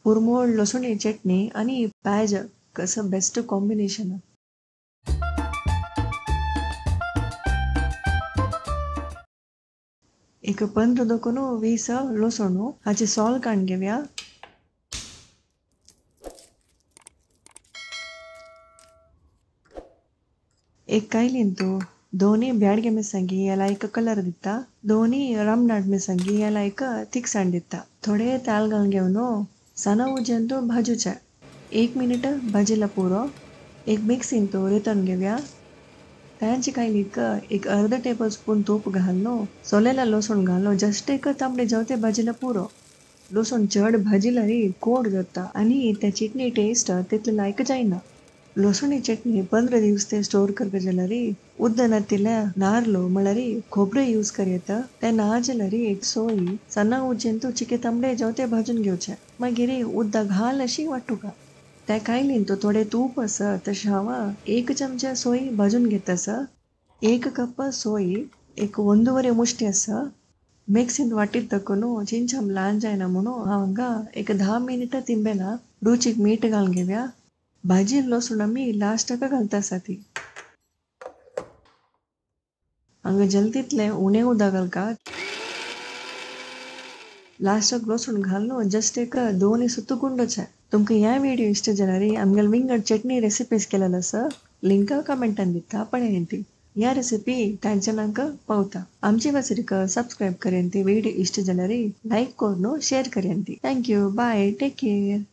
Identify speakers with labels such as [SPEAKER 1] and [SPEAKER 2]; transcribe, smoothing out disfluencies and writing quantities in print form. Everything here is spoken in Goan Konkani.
[SPEAKER 1] पुरमोळ लसुणी चटणी आणि प्याज कसं बेस्ट कॉम्बिनेशन. एक 15 दोकोन 20 लसण हाचे सोल काडून घेवया. एक कायलीन तूं दोनी ब्याडगे मिरसांगी याला एक कलर दिता, दोनी रामनाड मिरसांगी याला एक थिकसाण दिता. थोडे तेल घालून घेवन सणा उज्यान तो भाजूचे. 1 मिनिट भाजिला पुरो. एक मिक्सीन तो रेतन घेवया. तांचे कायलीक एक अर्ध टेबल स्पून तूप घालून सोलेला लसूण घालून जस्ट एक तांबडे जावते भाजिला पुरो. लसूण चड भाजिला रे कोड जाता आनी त्या चटणी टेस्ट तितले लायक जायना. लसुणी चटणी 15 दिवस ते स्टोर करपा जाल्यार उद्दनातिल्या नारलो म्हळ्यार खोबरें यूज करयता. ते ना जाल्यार एक सोय सणा उज्जेन तूं चिके तांबडे जावते भाजून घेवचे. मागीर उदक घाल अशी वांटुका. त्या कायलीन तूं थोडें तूप आसा तशें हांव 1 चमचा सोय भाजून घेता आसा. 1 कप सोय एक 1.5 मुश्टी आसा. मिक्सीन वाटीत दाखोवन चिंचम ल्हान जायना म्हणून हांव हांगा एक 10 मिनटां तिंबेला. रुचीक मीठ घालून घेवया. भाजी लसूण आमी लास्टाक घालता आसा ती. हांगा जलतीतलें उणें उदक घालका. लास्टाक लसूण घालून जस्ट एक 2 सुत्तू गुंडोचे. तुमकां ह्या व्हिडिओ इश्ट जाल्यार आमगेले विंगड चटणी रेसिपीज केलेले आसा. लिंक कमेंटान दिता पळयात ती. ह्या रेसिपी कांय जाणांक पावता. आमचे वासरीक सबस्क्रायब करेन ती. व्हिडिओ इश्ट जाल्यार लायक करून शेअर करेन ती. Thank you, bye, take care.